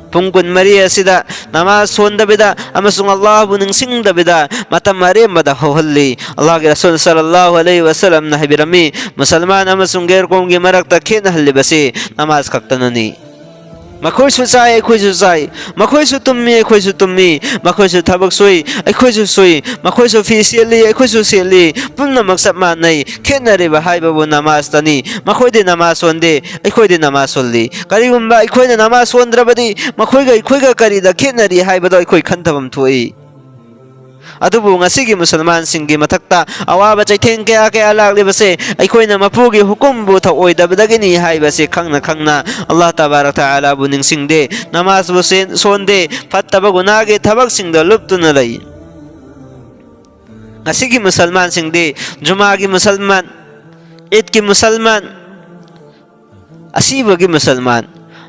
ꯄꯨꯡ ꯀꯨꯟꯃꯔꯤ ꯑꯁꯤꯗ ꯅꯃꯥꯖ ꯁꯣꯟꯗꯕꯤꯗ ꯑꯃꯁꯨꯡ ꯑꯜꯂꯥꯍꯕꯨ ꯅꯤꯡꯁꯤꯡꯗꯕꯤꯗ ꯃꯇꯝ ꯑꯔꯦꯝꯕꯗ ꯍꯧꯍꯜꯂꯤ꯫ ꯑꯜꯂꯥꯍꯒꯤ ꯔꯁꯨꯜ ꯁꯜꯂꯜꯂꯥꯍꯨ ꯑꯂꯩꯍꯤ ꯋꯁꯜꯂꯝꯅ ꯍꯥꯏꯕꯤꯔꯝꯃꯤ, ꯃꯨꯁꯜꯃꯥꯟ ꯑꯃꯁꯨꯡ ꯒꯩꯔ ꯀꯣꯝꯒꯤ ꯃꯔꯛꯇ ꯈꯦꯠꯅꯍꯜꯂꯤꯕꯁꯤ ꯅꯃꯥꯖ ꯈꯛꯇꯅꯅꯤ꯫ ꯃꯈꯣꯏꯁꯨ ꯆꯥꯏ, ꯑꯩꯈꯣꯏꯁꯨ ꯆꯥꯏ꯫ ꯃꯈꯣꯏꯁꯨ ꯇꯨꯝꯃꯤ, ꯑꯩꯈꯣꯏꯁꯨ ꯇꯨꯝꯃꯤ꯫ ꯃꯈꯣꯏꯁꯨ ꯊꯕꯛ ꯁꯨꯏ, ꯑꯩꯈꯣꯏꯁꯨ ꯁꯨꯏ꯫ ꯃꯈꯣꯏꯁꯨ ꯐꯤ ꯁꯦꯠꯂꯤ, ꯑꯩꯈꯣꯏꯁꯨ ꯁꯦꯠꯂꯤ꯫ ꯄꯨꯝꯅꯃꯛ ꯆꯞ ꯃꯥꯟꯅꯩ꯫ ꯈꯦꯠꯅꯔꯤꯕ ꯍꯥꯏꯕꯕꯨ ꯅꯃꯥꯖꯇꯅꯤ꯫ ꯃꯈꯣꯏꯗꯤ ꯅꯃꯥꯖ ꯁꯣꯟꯗꯦ, ꯑꯩꯈꯣꯏꯗꯤ ꯅꯃꯥꯖ ꯁꯣꯜꯂꯤ꯫ ꯀꯔꯤꯒꯨꯝꯕ ꯑꯩꯈꯣꯏꯅ ꯅꯃꯥꯖ ꯁꯣꯟꯗ꯭ꯔꯕꯗꯤ ꯃꯈꯣꯏꯒ ꯑꯩꯈꯣꯏꯒ ꯀꯔꯤꯗ ꯈꯦꯠꯅꯔꯤ ꯍꯥꯏꯕꯗꯣ ꯑꯩꯈꯣꯏ ꯈꯟꯊꯐꯝ ꯊꯣꯛꯏ꯫ ꯑꯗꯨꯕꯨ ꯉꯁꯤꯒꯤ ꯃꯨꯁꯜꯃꯥꯟꯁꯤꯡꯒꯤ ꯃꯊꯛꯇ ꯑꯋꯥꯕ ꯆꯩꯊꯦꯡ ꯀꯌꯥ ꯀꯌꯥ ꯂꯥꯛꯂꯤꯕꯁꯦ ꯑꯩꯈꯣꯏꯅ ꯃꯄꯨꯒꯤ ꯍꯨꯀꯨꯝꯕꯨ ꯊꯧꯑꯣꯏꯗꯕꯗꯒꯤꯅꯤ ꯍꯥꯏꯕꯁꯤ ꯈꯪꯅ ꯈꯪꯅ ꯑꯜꯂꯥꯍ ꯇꯕꯥꯔꯛ ꯇꯥꯂꯥꯕꯨ ꯅꯤꯡꯁꯤꯡꯗꯦ, ꯅꯃꯥꯖꯕꯨ ꯁꯦꯟ-, ꯁꯣꯟꯗꯦ, ꯐꯠꯇꯕ ꯒꯨꯅꯥꯒꯤ ꯊꯕꯛꯁꯤꯡꯗ ꯂꯨꯞꯇꯨꯅ ꯂꯩ꯫ ꯉꯁꯤꯒꯤ ꯃꯨꯁꯜꯃꯥꯟꯁꯤꯡꯗꯤ ꯖꯨꯃꯥꯒꯤ ꯃꯨꯁꯜꯃꯥꯟ, ꯏꯗꯀꯤ ꯃꯨꯁꯜꯃꯥꯟ, ꯑꯁꯤꯕꯒꯤ ꯃꯨꯁꯜꯃꯥꯟ,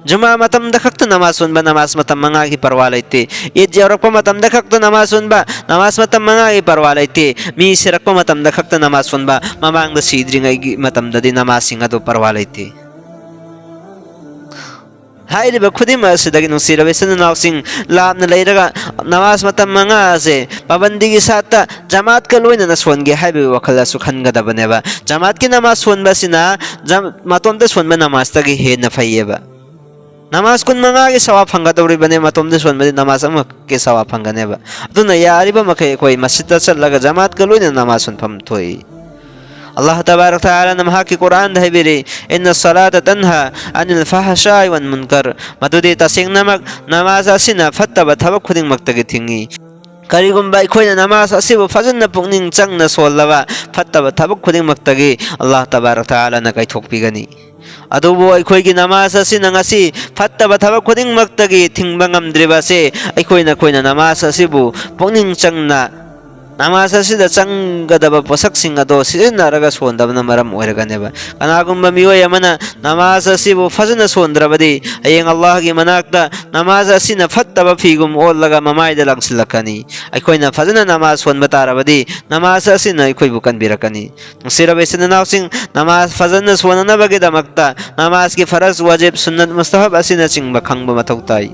ꯖꯨꯃꯥ ꯃꯇꯝꯗ ꯈꯛꯇ ꯅꯃꯥꯖ ꯁꯣꯟꯕ, ꯅꯃꯥꯖ ꯃꯇꯝ ꯃꯉꯥꯒꯤ ꯄꯔꯋꯥ ꯂꯩꯇꯦ꯫ ꯏꯗ ꯌꯧꯔꯛꯄ ꯃꯇꯝꯗ ꯈꯛꯇ ꯅꯃꯥꯖ ꯁꯣꯟꯕ, ꯅꯃꯥꯖ ꯃꯇꯝ ꯃꯉꯥꯒꯤ ꯄꯔꯋꯥ ꯂꯩꯇꯦ꯫ ꯃꯤ ꯁꯤꯔꯛꯄ ꯃꯇꯝꯗ ꯈꯛꯇ ꯅꯃꯥꯖ ꯁꯣꯟꯕ, ꯃꯃꯥꯡꯗ ꯁꯤꯗ꯭ꯔꯤꯉꯩꯒꯤ ꯃꯇꯝꯗꯗꯤ ꯅꯃꯥꯖꯁꯤꯡ ꯑꯗꯨ ꯄꯔꯋꯥ ꯂꯩꯇꯦ꯫ ꯍꯥꯏꯔꯤꯕ ꯈꯨꯗꯤꯡꯃꯛ ꯑꯁꯤꯗꯒꯤ ꯅꯨꯡꯁꯤꯔꯕ ꯏꯆꯤꯟ ꯏꯅꯥꯎꯁꯤꯡ, ꯂꯥꯞꯅ ꯂꯩꯔꯒ ꯅꯃꯥꯖ ꯃꯇꯝ ꯃꯉꯥ ꯑꯁꯦ ꯄꯥꯕꯟꯗꯤꯒꯤ ꯁꯥꯠꯇ ꯖꯃꯥꯠꯀ ꯂꯣꯏꯅꯅ ꯁꯣꯟꯒꯦ ꯍꯥꯏꯕꯒꯤ ꯋꯥꯈꯜ ꯑꯁꯨ ꯈꯟꯒꯗꯕꯅꯦꯕ꯫ ꯖꯃꯥꯠꯀꯤ ꯅꯃꯥꯖ ꯁꯣꯟꯕ ꯑꯁꯤꯅ ꯖꯝ-, ꯃꯇꯣꯝꯇ ꯁꯣꯟꯕ ꯅꯃꯥꯖꯇꯒꯤ ꯍꯦꯟꯅ ꯐꯩꯌꯦꯕ꯫ ꯅꯃꯥꯖ ꯀꯨꯟ ꯃꯉꯥꯒꯤ ꯁꯋꯥꯕ ꯐꯪꯒꯗꯧꯔꯤꯕꯅꯦ, ꯃꯇꯣꯝꯇ ꯁꯣꯟꯕꯗꯤ ꯅꯃꯥꯖ ꯑꯃꯈꯛꯀꯤ ꯁꯋꯥꯕ ꯐꯪꯒꯅꯦꯕ꯫ ꯑꯗꯨꯅ ꯌꯥꯔꯤꯕ ꯃꯈꯩ ꯑꯩꯈꯣꯏ ꯃꯁꯖꯤꯠꯇ ꯆꯠꯂꯒ ꯖꯃꯥꯠꯀ ꯂꯣꯏꯅꯅ ꯅꯃꯥꯖ ꯁꯣꯟꯐꯝ ꯊꯣꯛꯏ꯫ ꯑꯜꯂꯥꯍ ꯇꯕꯥꯔꯛ ꯇꯥꯂꯥꯅ ꯃꯍꯥꯛꯀꯤ ꯀꯨꯔꯥꯟꯗ ꯍꯥꯏꯕꯤꯔꯤ, "ꯏꯟꯅ ꯁꯂꯥꯇ ꯇꯟꯍꯥ ꯑꯅꯤꯜ ꯐꯍꯁꯥꯏ ꯋꯟ ꯃꯨꯟꯀꯔ", ꯃꯗꯨꯗꯤ ꯇꯁꯦꯡꯅꯃꯛ ꯅꯃꯥꯖ ꯑꯁꯤꯅ ꯐꯠꯇꯕ ꯊꯕꯛ ꯈꯨꯗꯤꯡꯃꯛꯇꯒꯤ ꯊꯤꯡꯏ꯫ ꯀꯔꯤꯒꯨꯝꯕ ꯑꯩꯈꯣꯏꯅ ꯅꯃꯥꯖ ꯑꯁꯤꯕꯨ ꯐꯖꯅ ꯄꯨꯛꯅꯤꯡ ꯆꯪꯅ ꯁꯣꯜꯂꯕ, ꯐꯠꯇꯕ ꯊꯕꯛ ꯈꯨꯗꯤꯡꯃꯛꯇꯒꯤ ꯑꯜꯂꯥꯍ ꯇꯕꯥꯔꯛ ꯇꯥꯂꯥꯅ ꯀꯥꯏꯊꯣꯛꯄꯤꯒꯅꯤ꯫ ꯑꯗꯨꯕꯨ ꯑꯩꯈꯣꯏꯒꯤ ꯅꯃꯥꯖ ꯑꯁꯤꯅ ꯉꯁꯤ ꯐꯠꯇꯕ ꯊꯕꯛ ꯈꯨꯗꯤꯡꯃꯛꯇꯒꯤ ꯊꯤꯡꯕ ꯉꯝꯗ꯭ꯔꯤꯕ ꯑꯁꯤ ꯑꯩꯈꯣꯏꯅ, ꯑꯩꯈꯣꯏꯅ ꯅꯃꯥꯖ ꯑꯁꯤꯕꯨ ꯄꯨꯛꯅꯤꯡ ꯆꯪꯅ ꯅꯃꯥꯖ ꯑꯁꯤꯗ ꯆꯪꯒꯗꯕ ꯄꯣꯠꯁꯛꯁꯤꯡ ꯑꯗꯣ ꯁꯤꯖꯤꯟꯅꯔꯒ ꯁꯣꯟꯗꯕꯅ ꯃꯔꯝ ꯑꯣꯏꯔꯒꯅꯦꯕ꯫ ꯀꯅꯥꯒꯨꯝꯕ ꯃꯤꯑꯣꯏ ꯑꯃꯅ ꯅꯃꯥꯖ ꯑꯁꯤꯕꯨ ꯐꯖꯅ ꯁꯣꯟꯗ꯭ꯔꯕꯗꯤ, ꯍꯌꯦꯡ ꯑꯜꯂꯥꯍꯒꯤ ꯃꯅꯥꯛꯇ ꯅꯃꯥꯖ ꯑꯁꯤꯅ ꯐꯠꯇꯕ ꯐꯤꯒꯨꯝ ꯑꯣꯜꯂꯒ ꯃꯃꯥꯏꯗ ꯂꯪꯁꯤꯜꯂꯛꯀꯅꯤ꯫ ꯑꯩꯈꯣꯏꯅ ꯐꯖꯅ ꯅꯃꯥꯖ ꯁꯣꯟꯕ ꯇꯥꯔꯕꯗꯤ, ꯅꯃꯥꯖ ꯑꯁꯤꯅ ꯑꯩꯈꯣꯏꯕꯨ ꯀꯟꯕꯤꯔꯛꯀꯅꯤ꯫ ꯅꯨꯡꯁꯤꯔꯕ ꯏꯆꯤꯟ ꯏꯅꯥꯎꯁꯤꯡ, ꯅꯃꯥꯖ ꯐꯖꯅ ꯁꯣꯟꯅꯅꯕꯒꯤꯗꯃꯛꯇ ꯅꯃꯥꯖꯀꯤ ꯐꯔꯖ, ꯋꯥꯖꯤꯕ, ꯁꯨꯟꯅꯠ, ꯃꯨꯁꯇꯍꯕ ꯑꯁꯤꯅꯆꯤꯡꯕ ꯈꯪꯕ ꯃꯊꯧ ꯇꯥꯏ꯫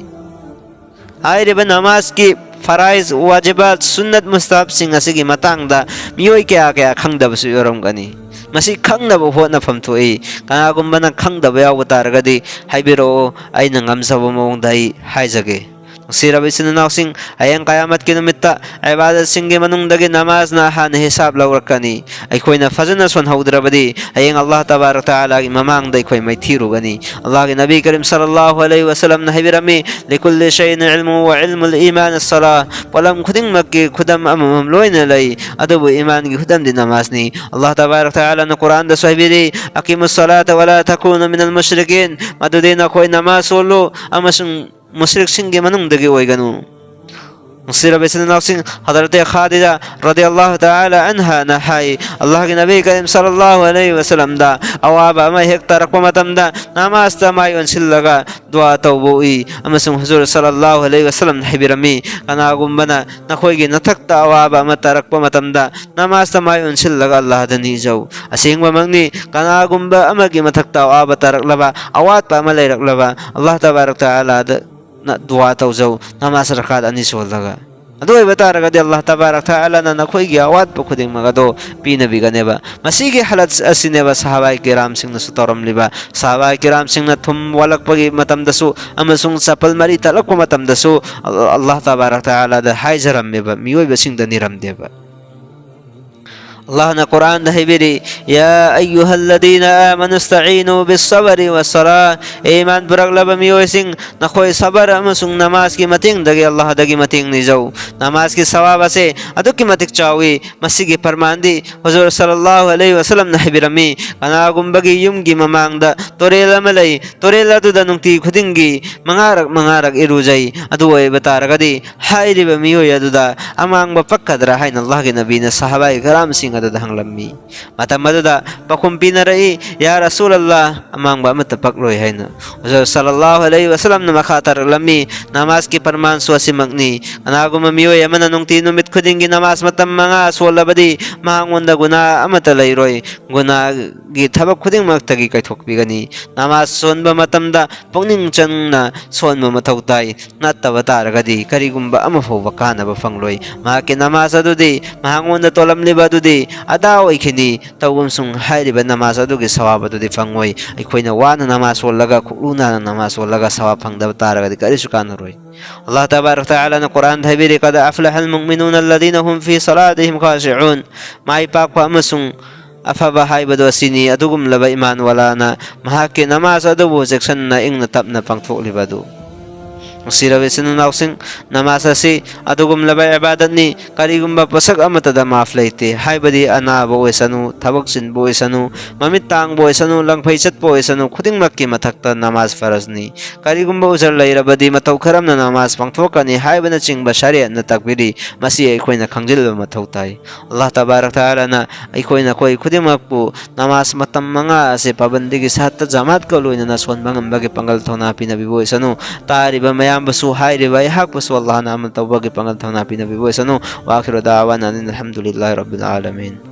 ꯍꯥꯏꯔꯤꯕ ꯅꯃꯥꯖꯀꯤ ꯐꯔꯥꯏꯖ, ꯋꯥꯖꯤꯕꯥꯠ, ꯁꯨꯟꯅꯠ, ꯃꯨꯁꯇꯍꯕꯁꯤꯡ ꯑꯁꯤꯒꯤ ꯃꯇꯥꯡꯗ ꯃꯤꯑꯣꯏ ꯀꯌꯥ ꯀꯌꯥ ꯈꯪꯗꯕꯁꯨ ꯌꯥꯎꯔꯝꯒꯅꯤ꯫ ꯃꯁꯤ ꯈꯪꯅꯕ ꯍꯣꯠꯅꯐꯝ ꯊꯣꯛꯏ꯫ ꯀꯅꯥꯒꯨꯝꯕꯅ ꯈꯪꯗꯕ ꯌꯥꯎꯕ ꯇꯥꯔꯒꯗꯤ ꯍꯥꯏꯕꯤꯔꯛꯑꯣ, ꯑꯩꯅ ꯉꯝꯖꯕ ꯃꯑꯣꯡꯗ ꯑꯩ ꯍꯥꯏꯖꯒꯦ꯫ ꯅꯨꯡꯁꯤꯔꯕ ꯏꯆꯤꯟ ꯏꯅꯥꯎꯁꯤꯡ, ꯍꯌꯦꯡ ꯀꯌꯥꯃꯠꯀꯤ ꯅꯨꯃꯤꯠꯇ ꯏꯕꯥꯗꯠꯁꯤꯡꯒꯤ ꯃꯅꯨꯡꯗꯒꯤ ꯅꯃꯥꯖꯅ ꯍꯥꯟꯅ ꯍꯤꯁꯥꯕ ꯂꯧꯔꯛꯀꯅꯤ꯫ ꯑꯩꯈꯣꯏꯅ ꯐꯖꯅ ꯁꯣꯟꯍꯧꯗ꯭ꯔꯕꯗꯤ, ꯍꯌꯦꯡ ꯑꯜꯂꯥꯍ ꯇꯕꯥꯔꯛ ꯇꯥꯂꯥꯒꯤ ꯃꯃꯥꯡꯗ ꯑꯩꯈꯣꯏ ꯃꯥꯏꯊꯤꯔꯨꯒꯅꯤ꯫ ꯑꯜꯂꯥꯍꯒꯤ ꯅꯕꯤ ꯀꯔꯤꯝ ꯁꯜꯂꯜꯂꯥꯍꯨ ꯑꯂꯩꯍꯤ ꯋꯁꯜꯂꯝꯅ ꯍꯥꯏꯕꯤꯔꯝꯃꯤ, "ꯂꯤꯀꯨꯜꯂꯤ ꯁꯩꯏꯟ ꯏꯜꯃꯨ ꯋꯥ ꯏꯜꯃꯨꯜ ꯏꯃꯥꯟ ꯑꯁꯁꯂꯥ", ꯄꯣꯠꯂꯝ ꯈꯨꯗꯤꯡꯃꯛꯀꯤ ꯈꯨꯗꯝ ꯑꯃꯃꯝ ꯂꯣꯏꯅ ꯂꯩ, ꯑꯗꯨꯕꯨ ꯏꯃꯥꯟꯒꯤ ꯈꯨꯗꯝꯗꯤ ꯅꯃꯥꯖꯅꯤ꯫ ꯑꯜꯂꯥꯍ ꯇꯕꯥꯔꯛ ꯇꯥꯂꯥꯅ ꯀꯨꯔꯥꯟꯗꯁꯨ ꯍꯥꯏꯕꯤꯔꯤ, "ꯑꯀꯤꯃꯨꯁ ꯁꯂꯥꯇ ꯋꯥꯂꯥ ꯇꯀꯨꯅꯨ ꯃꯤꯅꯜ ꯃꯨꯁ꯭ꯔꯤꯀꯤꯟ", ꯃꯗꯨꯗꯤ ꯅꯈꯣꯏ ꯅꯃꯥꯖ ꯁꯣꯜꯂꯨ ꯑꯃꯁꯨꯡ ꯃꯨꯁ꯭ꯔꯤꯛꯁꯤꯡꯒꯤ ꯃꯅꯨꯡꯗꯒꯤ ꯑꯣꯏꯒꯅꯨ꯫ ꯅꯨꯡꯁꯤꯔꯕ ꯏꯆꯤꯟ ꯏꯅꯥꯎꯁꯤꯡ, ꯍꯗꯔꯠ ꯈꯥꯗꯤꯖꯥ ꯔꯗꯤꯌꯜꯂꯥꯍꯨ ꯇꯥꯂꯥ ꯑꯟꯍꯥꯅ ꯍꯥꯏ, ꯑꯜꯂꯥꯍꯒꯤ ꯅꯕꯤ ꯀꯔꯤꯝ ꯁꯜꯂꯜꯂꯥꯍꯨ ꯑꯂꯩꯍꯤ ꯋꯁꯜꯂꯝꯗ ꯑꯋꯥꯕ ꯑꯃ ꯍꯦꯛ ꯇꯥꯔꯛꯄ ꯃꯇꯝꯗ ꯅꯃꯥꯖꯇ ꯃꯥꯏ ꯑꯣꯟꯁꯤꯜꯂꯒ ꯗꯨꯋꯥ ꯇꯧꯕ ꯎꯏ, ꯑꯃꯁꯨꯡ ꯍꯨꯖꯨꯔ ꯁꯜꯂꯜꯂꯥꯍꯨ ꯑꯂꯩꯍꯤ ꯋꯁꯜꯂꯝꯅ ꯍꯥꯏꯕꯤꯔꯝꯃꯤ, "ꯀꯅꯥꯒꯨꯝꯕꯅ ꯅꯈꯣꯏꯒꯤ ꯅꯊꯛꯇ ꯑꯋꯥꯕ ꯑꯃ ꯇꯥꯔꯛꯄ ꯃꯇꯝꯗ ꯅꯃꯥꯖꯇ ꯃꯥꯏ ꯑꯣꯟꯁꯤꯜꯂꯒ ꯑꯜꯂꯥꯍꯗ ꯅꯤꯖꯧ꯫ ꯑꯁꯦꯡꯕꯃꯛꯅꯤ, ꯀꯅꯥꯒꯨꯝꯕ ꯑꯃꯒꯤ ꯃꯊꯛꯇ ꯑꯋꯥꯕ ꯇꯥꯔꯛꯂꯕ, ꯑꯋꯥꯠꯄ ꯑꯃ ꯂꯩꯔꯛꯂꯕ, ꯑꯜꯂꯥꯍ ꯇꯕꯥꯔꯛ ꯇꯥꯂꯥꯗ ꯅ ꯗꯨꯋꯥ ꯇꯧꯖꯧ, ꯅꯃꯥꯖ ꯔꯀꯥꯠ ꯑꯅꯤ ꯁꯣꯜꯂꯒ꯫ ꯑꯗꯨ ꯑꯣꯏꯕ ꯇꯥꯔꯒꯗꯤ ꯑꯜꯂꯥꯍ ꯇꯕꯥꯔꯛ ꯇꯥꯂꯥꯅ ꯅꯈꯣꯏꯒꯤ ꯑꯋꯥꯠꯄ ꯈꯨꯗꯤꯡꯃꯛ ꯑꯗꯣ ꯄꯤꯅꯕꯤꯒꯅꯦꯕ"꯫ ꯃꯁꯤꯒꯤ ꯍꯥꯂꯠ ꯑꯁꯤꯅꯦꯕ ꯁꯍꯥꯕꯥꯏ ꯀꯤꯔꯥꯝꯁꯤꯡꯅꯁꯨ ꯇꯧꯔꯝꯂꯤꯕ꯫ ꯁꯍꯥꯕꯥꯏ ꯀꯤꯔꯥꯝꯁꯤꯡꯅ ꯊꯨꯝ ꯋꯥꯠꯂꯛꯄꯒꯤ ꯃꯇꯝꯗꯁꯨ ꯑꯃꯁꯨꯡ ꯆꯄꯜ ꯃꯔꯤ ꯇꯠꯂꯛꯄ ꯃꯇꯝꯗꯁꯨ ꯑꯜ-, ꯑꯜꯂꯥꯍ ꯇꯕꯥꯔꯛ ꯇꯥꯂꯥꯗ ꯍꯥꯏꯖꯔꯝꯃꯦꯕ, ꯃꯤꯑꯣꯏꯕꯁꯤꯡꯗ ꯅꯤꯔꯝꯗꯦꯕ꯫ ꯑꯜꯂꯥꯍꯅ ꯀꯨꯔꯥꯟꯗ ꯍꯥꯏꯕꯤꯔꯤ, "ꯌꯥ ꯑꯌꯨꯍꯜꯂꯗꯤꯅ ꯑꯥꯃꯅꯨ ꯏꯁꯇꯥꯏꯅꯨ ꯕꯤꯁꯁꯕꯔꯤ ꯋꯥꯁꯁꯂꯥ", ꯑꯦ ꯏꯃꯥꯟ ꯄꯨꯔꯛꯂꯕ ꯃꯤꯑꯣꯏꯁꯤꯡ, ꯅꯈꯣꯏ ꯁꯕꯔ ꯑꯃꯁꯨꯡ ꯅꯃꯥꯖꯀꯤ ꯃꯇꯦꯡꯗꯒꯤ ꯑꯜꯂꯥꯍꯗꯒꯤ ꯃꯇꯦꯡ ꯅꯤꯖꯧ꯫ ꯅꯃꯥꯖꯀꯤ ꯁꯋꯥꯕ ꯑꯁꯦ ꯑꯗꯨꯛꯀꯤ ꯃꯇꯤꯛ ꯆꯥꯎꯏ꯫ ꯃꯁꯤꯒꯤ ꯐꯔꯃꯥꯟꯗꯤ ꯍꯨꯖꯨꯔ ꯁꯜꯂꯜꯂꯥꯍꯨ ꯑꯂꯩꯍꯤ ꯋꯥꯁꯜꯂꯝꯅ ꯍꯥꯏꯕꯤꯔꯝꯃꯤ, "ꯀꯅꯥꯒꯨꯝꯕꯒꯤ ꯌꯨꯝꯒꯤ ꯃꯃꯥꯡꯗ ꯇꯨꯔꯦꯜ ꯑꯃ ꯂꯩ, ꯇꯨꯔꯦꯜ ꯑꯗꯨꯗ ꯅꯨꯡꯇꯤ ꯈꯨꯗꯤꯡꯒꯤ ꯃꯉꯥꯔꯛ ꯃꯉꯥꯔꯛ ꯏꯔꯨꯖꯩ꯫ ꯑꯗꯨ ꯑꯣꯏꯕ ꯇꯥꯔꯒꯗꯤ ꯍꯥꯏꯔꯤꯕ ꯃꯤꯑꯣꯏ ꯑꯗꯨꯗ ꯑꯃꯥꯡꯕ ꯄꯛꯀꯗ꯭ꯔꯥ?" ꯍꯥꯏꯅ ꯑꯜꯂꯥꯍꯒꯤ ꯅꯕꯤꯅ ꯁꯍꯥꯕꯥꯏ ꯀꯔꯥꯝꯁꯤꯡ ꯑꯗꯨꯗ ꯍꯪꯂꯝꯃꯤ꯫ ꯃꯇꯝ ꯑꯗꯨꯗ ꯄꯥꯎꯈꯨꯝ ꯄꯤꯅꯔꯛꯏ, "ꯌꯥ ꯔꯁꯨꯂꯜꯂꯥꯍ, ꯑꯃꯥꯡꯕ ꯑꯃꯠꯇ ꯄꯛꯂꯣꯏ" ꯍꯥꯏꯅ꯫ ꯍꯨꯖꯨꯔ ꯁꯜꯂꯜꯂꯥꯍꯨ ꯑꯂꯩꯍꯤ ꯋꯥꯁꯜꯂꯝꯅ ꯃꯈꯥ ꯇꯥꯔꯛꯂꯝꯃꯤ, "ꯅꯃꯥꯖꯀꯤ ꯐꯔꯃꯥꯟꯁꯨ ꯑꯁꯤꯃꯛꯅꯤ꯫ ꯀꯅꯥꯒꯨꯝꯕ ꯃꯤꯑꯣꯏ ꯑꯃꯅ ꯅꯨꯡꯇꯤ ꯅꯨꯃꯤꯠ ꯈꯨꯗꯤꯡꯒꯤ ꯅꯃꯥꯖ ꯃꯇꯝ ꯃꯉꯥ ꯁꯣꯜꯂꯕꯗꯤ ꯃꯉꯣꯟꯗ ꯒꯨꯅꯥ ꯑꯃꯠꯇ ꯂꯩꯔꯣꯏ꯫ ꯒꯨꯅꯥꯒꯤ ꯊꯕꯛ ꯈꯨꯗꯤꯡꯃꯛꯇꯒꯤ ꯀꯥꯏꯊꯣꯛꯄꯤꯒꯅꯤ꯫ ꯅꯃꯥꯖ ꯁꯣꯟꯕ ꯃꯇꯝꯗ ꯄꯨꯛꯅꯤꯡ ꯆꯪꯅ ꯁꯣꯟꯕ ꯃꯊꯧ ꯇꯥꯏ꯫ ꯅꯠꯇꯕ ꯇꯥꯔꯒꯗꯤ ꯀꯔꯤꯒꯨꯝꯕ ꯑꯃ ꯐꯥꯎꯕ ꯀꯥꯟꯅꯕ ꯐꯪꯂꯣꯏ꯫ ꯃꯍꯥꯛꯀꯤ ꯅꯃꯥꯖ ꯑꯗꯨꯗꯤ, ꯃꯍꯥꯛꯉꯣꯟꯗ ꯇꯣꯜꯂꯝꯂꯤꯕ ꯑꯗꯨꯗꯤ ꯑꯗꯥ ꯑꯣꯏꯈꯤꯅꯤ꯫ ꯇꯧꯒꯨꯝꯁꯨꯡ ꯍꯥꯏꯔꯤꯕ ꯅꯃꯥꯖ ꯑꯗꯨꯒꯤ ꯁꯋꯥꯕ ꯑꯗꯨꯗꯤ ꯐꯪꯉꯣꯏ꯫ ꯑꯩꯈꯣꯏꯅ ꯋꯥꯅ ꯅꯃꯥꯖ ꯁꯣꯜꯂꯒ, ꯈꯨꯛꯂꯨ ꯅꯥꯅ ꯅꯃꯥꯖ ꯁꯣꯜꯂꯒ ꯁꯋꯥꯕ ꯐꯪꯗꯕ ꯇꯥꯔꯒꯗꯤ ꯀꯔꯤꯁꯨ ꯀꯥꯟꯅꯔꯣꯏ꯫ ꯑꯜꯂꯥꯍ ꯇꯕꯥꯔꯛ ꯇꯥꯂꯥꯅ ꯀꯨꯔꯥꯟꯗ ꯍꯥꯏꯕꯤꯔꯤ, "ꯀꯗ ꯑꯐꯂꯍꯜ ꯃꯨꯑꯃꯤꯅꯨꯅ ꯑꯜꯂꯗꯤꯅ ꯍꯨꯝ ꯐꯤ ꯁꯂꯥꯇꯤꯍꯤꯝ ꯈꯥꯁꯤꯎꯟ"꯫ ꯃꯥꯏ ꯄꯥꯛꯄ ꯑꯃꯁꯨꯡ ꯑꯐꯕ ꯍꯥꯏꯕꯗꯨ ꯑꯁꯤꯅꯤ꯫ ꯑꯗꯨꯒꯨꯝꯂꯕ ꯏꯃꯥꯟ ꯋꯥꯂꯥꯅ ꯃꯍꯥꯛꯀꯤ ꯅꯃꯥꯖ ꯑꯗꯨꯕꯨ ꯆꯦꯛꯁꯤꯟꯅ ꯏꯪꯅ ꯇꯞꯅ ꯄꯥꯡꯊꯣꯛꯂꯤꯕ ꯑꯗꯨ꯫ ꯅꯨꯡꯁꯤꯔꯕ ꯏꯆꯤꯟ ꯏꯅꯥꯎꯁꯤꯡ, ꯅꯃꯥꯖ ꯑꯁꯤ ꯑꯗꯨꯒꯨꯝꯂꯕ ꯏꯕꯥꯗꯠꯅꯤ, ꯀꯔꯤꯒꯨꯝꯕ ꯄꯣꯠꯁꯛ ꯑꯃꯠꯇꯗ ꯃꯥꯐ ꯂꯩꯇꯦ, ꯍꯥꯏꯕꯗꯤ ꯑꯅꯥꯕ ꯑꯣꯏꯁꯅꯨ, ꯊꯕꯛ ꯆꯤꯟꯕ ꯑꯣꯏꯁꯅꯨ, ꯃꯃꯤꯠ ꯇꯥꯡꯕ ꯑꯣꯏꯁꯅꯨ, ꯂꯪꯐꯩ ꯆꯠꯄ ꯑꯣꯏꯁꯅꯨ, ꯈꯨꯗꯤꯡꯃꯛꯀꯤ ꯃꯊꯛꯇ ꯅꯃꯥꯖ ꯐꯔꯖꯅꯤ꯫ ꯀꯔꯤꯒꯨꯝꯕ ꯎꯖꯔ ꯂꯩꯔꯕꯗꯤ ꯃꯇꯧ ꯀꯔꯝꯅ ꯅꯃꯥꯖ ꯄꯥꯡꯊꯣꯛꯀꯅꯤ ꯍꯥꯏꯕꯅꯆꯤꯡꯕ ꯁꯔꯤꯌꯠꯅ ꯇꯥꯛꯄꯤꯔꯤ꯫ ꯃꯁꯤ ꯑꯩꯈꯣꯏꯅ ꯈꯪꯖꯤꯟꯕ ꯃꯊꯧ ꯇꯥꯏ꯫ ꯑꯜꯂꯥꯍ ꯇꯕꯥꯔꯛ ꯇꯥꯂꯥꯅ ꯑꯩꯈꯣꯏ ꯅꯈꯣꯏ ꯈꯨꯗꯤꯡꯃꯛꯄꯨ ꯅꯃꯥꯖ ꯃꯇꯝ ꯃꯉꯥ ꯑꯁꯤ ꯄꯥꯕꯟꯗꯤꯒꯤ ꯁꯥꯍꯠꯇ ꯖꯃꯥꯠꯀ ꯂꯣꯏꯅꯅ ꯁꯣꯟꯕ ꯉꯝꯕꯒꯤ ꯄꯥꯡꯒꯜ ꯊꯧꯅꯥ ꯄꯤꯅꯕꯤꯕ ꯑꯣꯏꯁꯅꯨ꯫ ꯇꯥꯔꯤꯕ ꯃꯌꯥꯝꯕꯨꯁꯨ, ꯍꯥꯏꯔꯤꯕ ꯑꯩꯍꯥꯛꯄꯨꯁꯨ ꯑꯜꯂꯥꯍꯅ ꯑꯃꯜ ꯇꯧꯕꯒꯤ ꯄꯥꯡꯒꯜ ꯊꯧꯅꯥ ꯄꯤꯅꯕꯤꯕ ꯑꯣꯏꯁꯅꯨ꯫ ꯋꯥꯈꯤꯔꯨ ꯗꯥꯋꯥꯅ ꯑꯅꯤꯜ ꯍꯝꯗꯨꯂꯤꯜꯂꯥꯍꯤ ꯔꯕꯤꯜ ꯑꯥꯂꯃꯤꯟ꯫